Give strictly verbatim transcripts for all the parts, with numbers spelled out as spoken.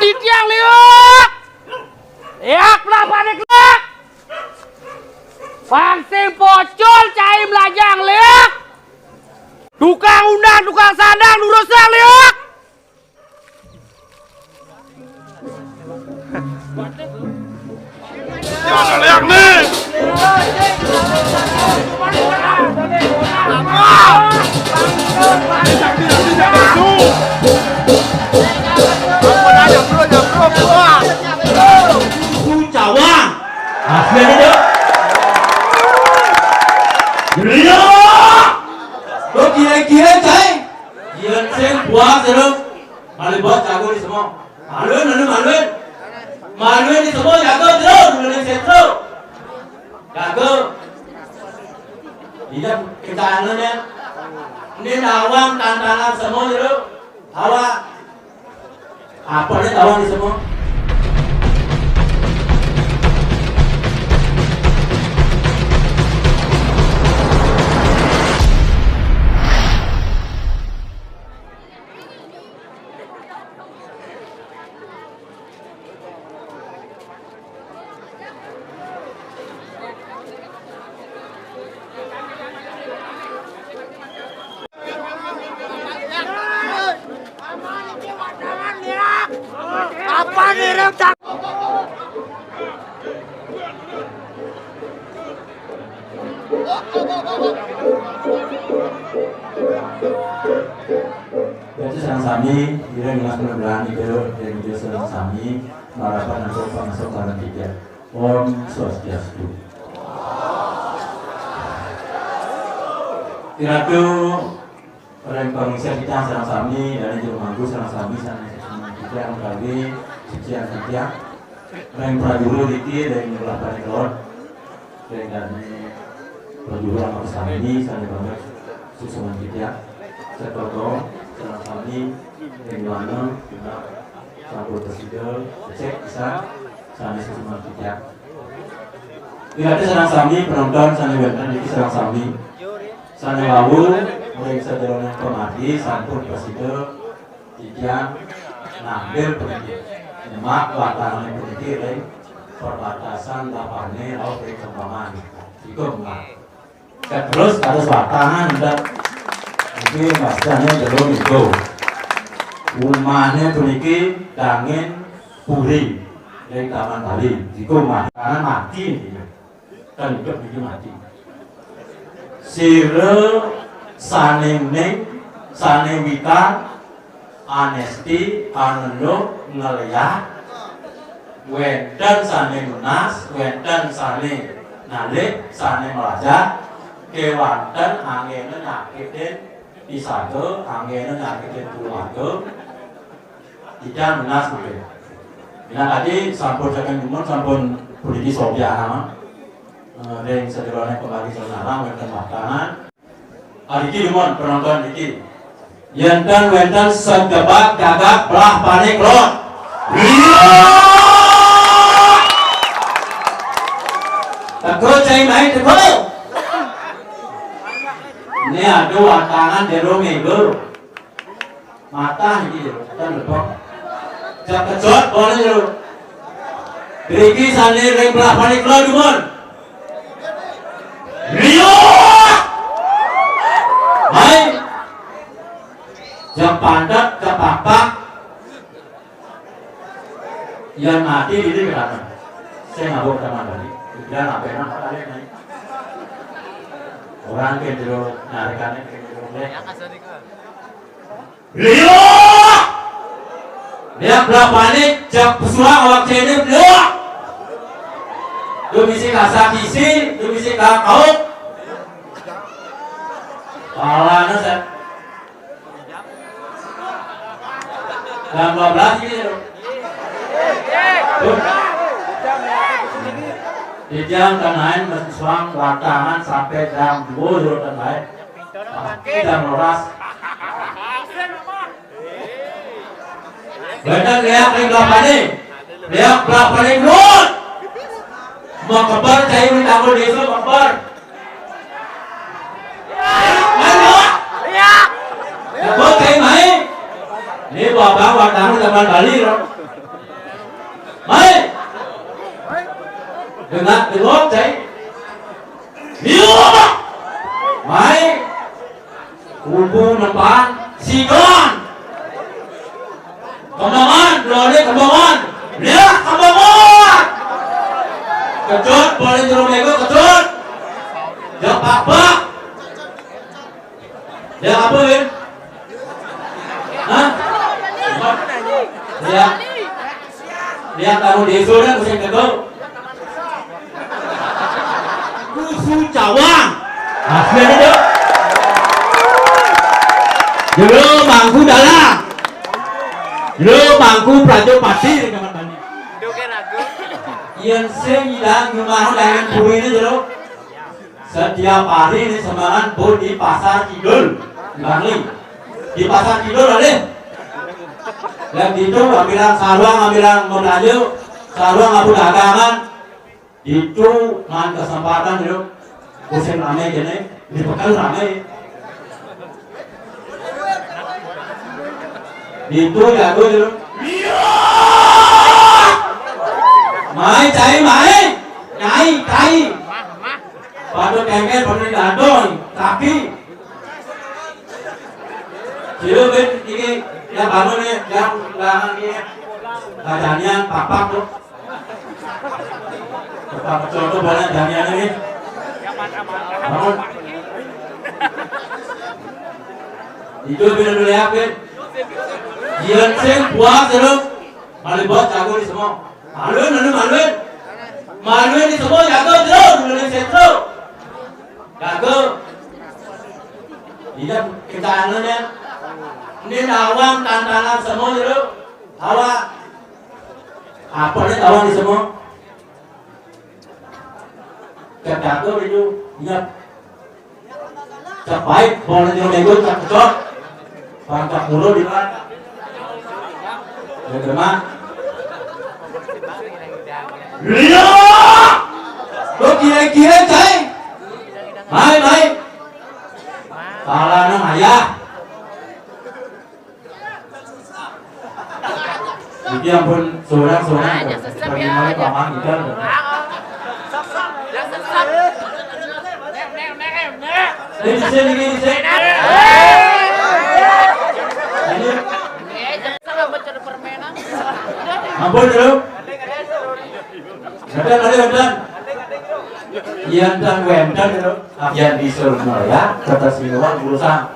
Titiang liuk. Liuk, belah panik liuk. Pang sing pocol cai melajang liuk. Tukang undang, tukang sandang, lurusang liuk. Jangan lihat nih. Cawang. Asli aja, Dok. Gila. Lo gila-gila, cai. Gila, sing puas, lo. Malu buat jago di semua. Maluin, maluin, maluin. Maluin di semua, jago terus. Maluin sentro. Jago. Ini kencang ya. Ini nawang tantangan semua, lo. Awak. Apa dia tawang ni semua? Apa ngirim tak? Jadi sareng sami, kira ngelas mudah-mudahan itu, dan itu sareng sami, harapan untuk pangasuh karena tiga. Om Swastiastu. Iratu, ring pangungsian kita sareng sami, dan jero mangku sareng sami, sareng kita utawi sucian kita. Ring prajuru niki, ring belah panik lor, ring dane prajuru amat sami, sami banget susunan kita. Sekoto, sareng sami, ring wana, sampun prasida, cek pisan, sami susunan kita. Iraga sareng sami penonton sane wenten niki sareng sami. Sane wau ring sajeroning pamargi sampun prasida titiang ngambil puniki. Nyemak watangane puniki ring perbatasan lapane rauh ring Kembangan. Iku enggak. Terus kados watangan ndak niki mastane jero minggu. Umahne puniki dangin puri ring Taman Bali. Iku mah karena mati niki. Kan hidup niki mati. Sira sane ning, sane wikan, anesti, aneluk, ngleyah, wenten sane nunas, wenten sane nalih, sane mlajah, kewanten anggene nyakitin pisaga, anggene nyakitin keluarga, titiang nunas mangke. Minangka sampun saking jumun, sampun puniki sobyana. Eh, ring sajeroning pembagian sareng wenten watangan. Adiki dumun penonton niki. Yen ten wenten sing jebak gagak belah panik lor. Iya. Teguh cai main teguh. Ini aduh watangan jero minggu. Matah iki lho, ten lebok. Jak kejot boleh lho. Driki sane ring belah panik lor dumun. Liuk! Hai. Jam pantat, jam papak. Yang mati ini kenapa? Saya ngabuk sama tadi. Dia ngapain apa tadi, Nay? Orang ke jero narikane ke jero. Liuk! Liuk berapane jak pesuang awak cene, liuk! Tuh bisi kasak isi, tuh bisi kauk. Palane saya. Jam dua belas gitu. Tuh. Di jam tengah mesuang watangan sampai jam dua jero tengah. Jam rolas. Bener ya, ring belapane. Ya, belapane, Bro. Mau kebar, cai minta aku desa, mau kebar. Ayo, Bro. Iya. Ya, Bro, cai main. Ini bapak, bapak tamu zaman Bali, Bro. Mai. Dengar, dengar, cai. Liu. Mai. Kubu nempan sigon. Kembangan, berani kembangan. Lihat kembangan. Kecut, boleh jeruk bego, kecut. Jok pakpak. Lihat apa, Win? Hah? Lihat. Lihat tamu di Isu dan musim kedua. Kusu cawang. Asli ada, Dok. Jero mangku dalang. Jero mangku prajo pati di kamar mandi. Yen sing nyidang nyumah dengan kuwi ini, Jero. Setiap hari ini semangat pun di Pasar Kidul, di Bangli. Di Pasar Kidul ada. Yang itu ambilan sarung, ambilan mau belanja, sarung apa dagangan. Itu man kesempatan itu. Musim ramai gini, di pekan ramai. Itu jago itu. Mai, cai, mai. Cai, cai. Pada kengkel, pada dadon, kaki. Sila ben ini, yang bangun nih, yang belakang ini. Bajanian, papak tuh. Papak tuh, tuh, banyak janian ini. Bangun. Itu bener-bener yakin. Jian sing puas, terus. Malih bos jago di semua. Maluin, maluin, maluin. Maluin di semua jago terus, maluin setro. Jago. Iya, kita anunya. Ini nawang tantangan semua terus. Awak. Apa nih tawang di semua? Cek jago itu. Iya. Cek baik, boleh nyuruh nego, cek kecot. Bangkak mulu di luar. Ya, terima. Iya. Lo kira-kira, cai. Baik, baik. Salah nang ayah. Iki ampun seorang-seorang. Aja sesep ya, bagaimana aja. Paman kita? Aja sesep. Ini di sini, ini di sini. Ini. Eh, jangan salah baca permainan. Ampun, dulu. Wénten, malih wénten. Yen ten wénten lho, yen bisa mriyat, tetes sinuwun urusan.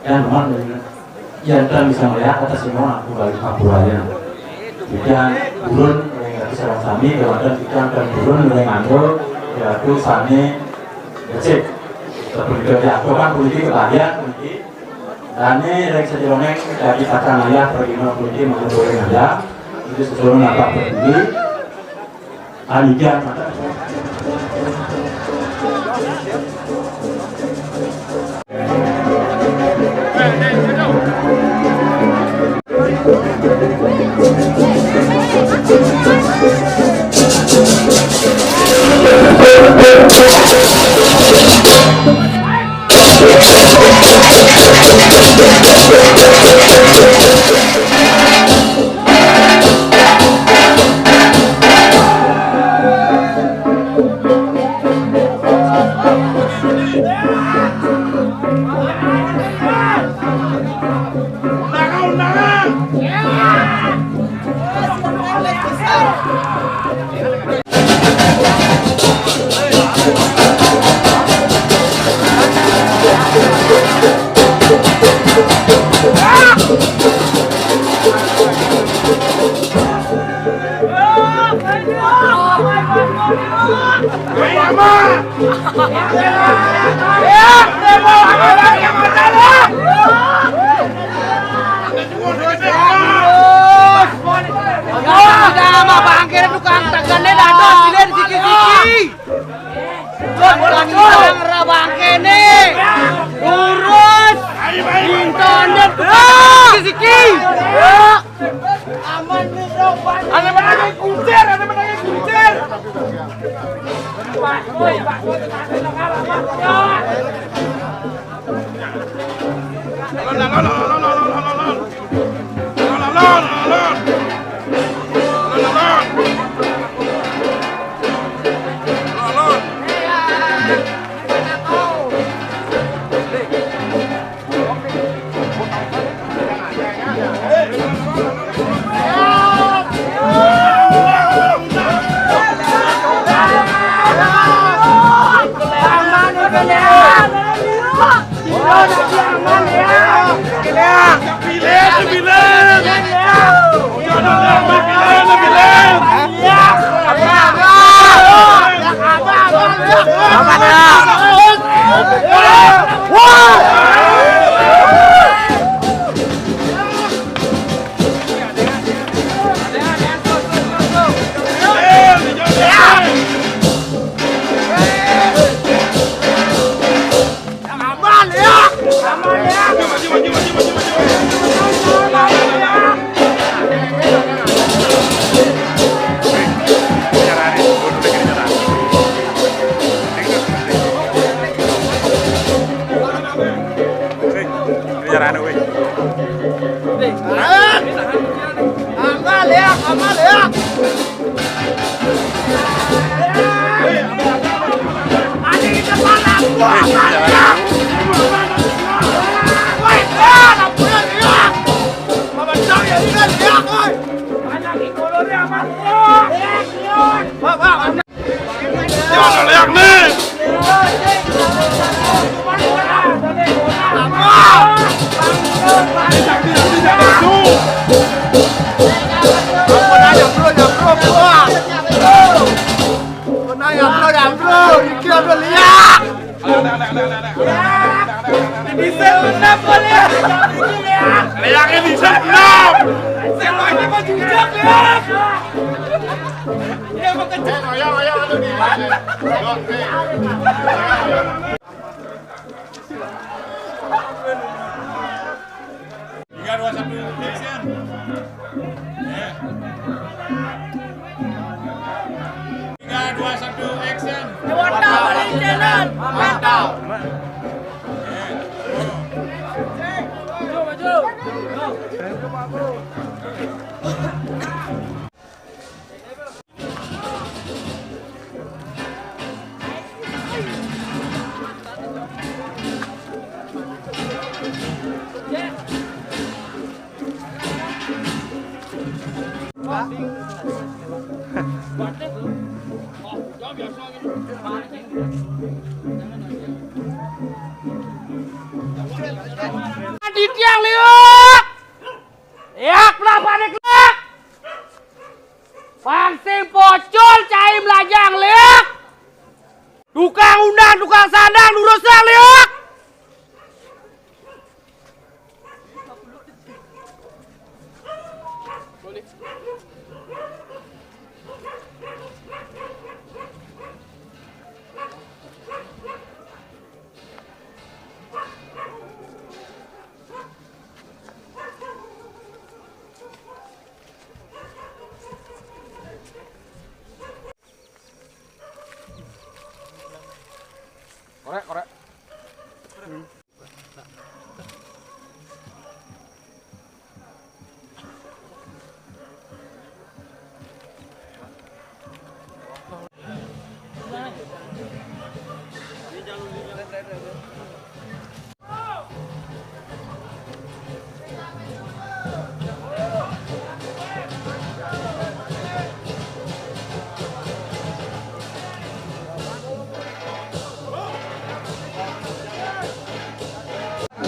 Yen mohon, yen ten bisa mriyat, tetes sinuwun aku bali kaburaya. Titiang purun ring ratu sareng sami, kewanten titiang ten purun ring anggo, ratu sané becik. Sepunika diaturang puniki kebahagiaan puniki. Dané ring sajeroning dadi patang ayah pragina puniki mangga ring ayah. Itu sesuai napak peduli. Panitia. Bangkene dados, sini siki-siki. Bangkene. Lurus. Intonen siki-siki. Aman nih, Bro. Ada menangin kuncir, ada menangin kuncir. Tiga, dua, satu, action. Ya. Tiga, dua, satu, action. Mantap. Mantap. Di tiang liuk. Liuk, kenapa nih, liuk? Pang sing pocol cai melajang, liuk. Tukang undang, tukang sandang, durusang, liuk. Korek, korek.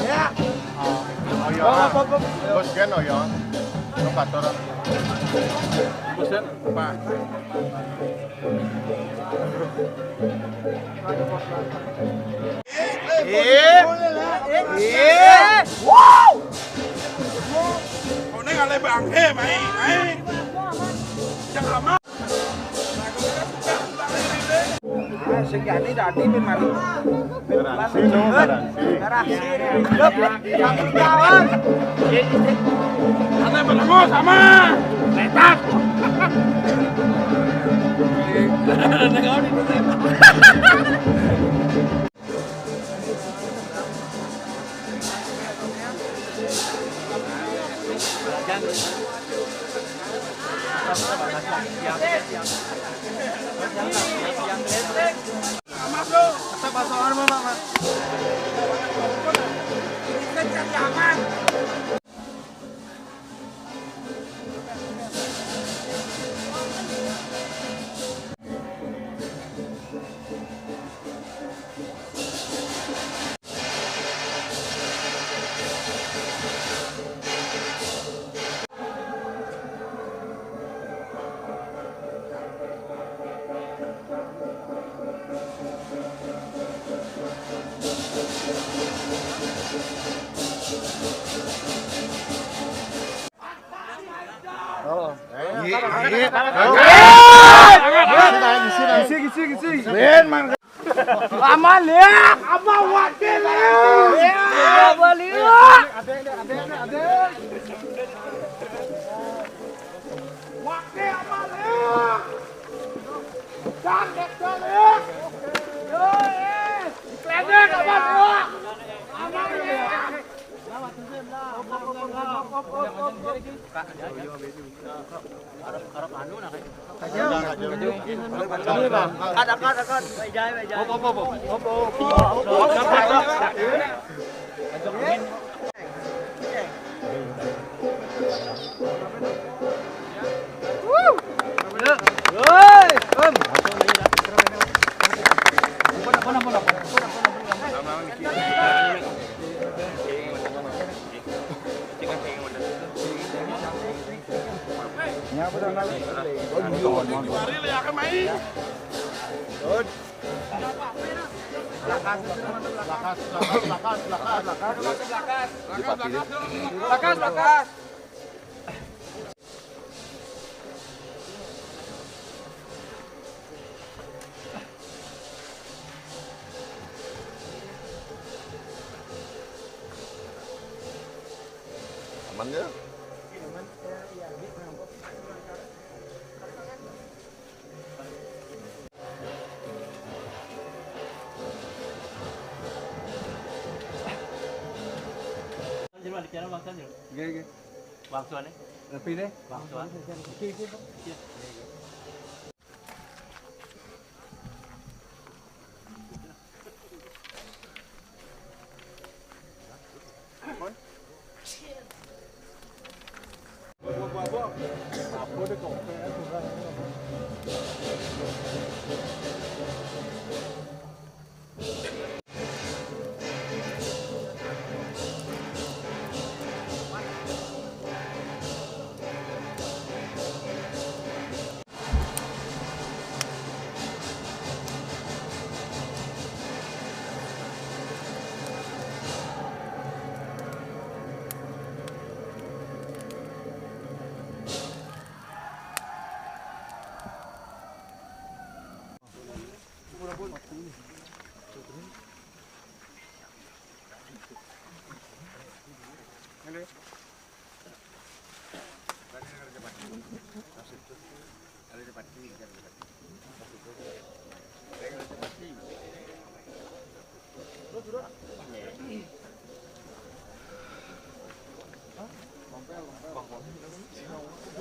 Ya. Oh, iya. Bos Gen, oh, iya. Lo kantor. Bos Gen, Pak. Iya. Iya. Wow. Kau ni ngalai bangke, mai, mai. Jangan lama. Ah, sing jadi dadi bin mari. Garansi, no, garansi. Garansi, hidup. Satu tahun. Ada bertemu sama Letak. Oh. Iya, iya. Gisi, gisi, gisi. Ben, man. Aman ya, apa wakil ya? Ya, balik. Wakil aman ya. Jangan kecil ya. Yo, eh. Kledek aman ya. Aman ya. Arep, arep anu nah. Ada, ada, ada. Hop, hop, hop, hop. Hop, hop, hop. Lakas, lakas. Aman ya? Nggih, nggih. Wangsuane? Lebih deh. Wangsuan. Iki, iki, Pak. Iya.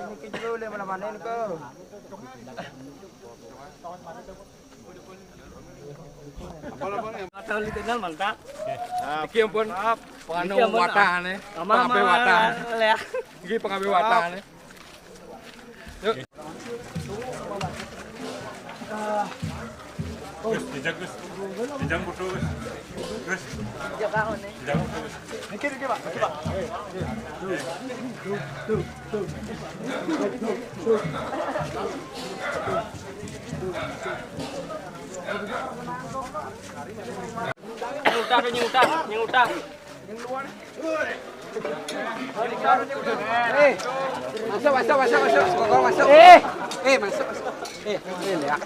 Niki jero le mana-mana niku. Apa, apa, yang Hotel Litinal mantap. Iki ampun penganu Iki ampun, watahane. Sama, pengabeh sama, watahane. Ya. Iki pengabeh watahane. Yuk. Gus, dijak, Gus. Dijak foto, Gus. Gus. Dijak foto, Gus. Niki, niki, Pak. Niki, Pak. Nyutah, nyutah, nyutah. Eh, masuk, masuk, masuk, masuk. Kokol masuk. Eh, eh, masuk, masuk. Eh, eh, ya.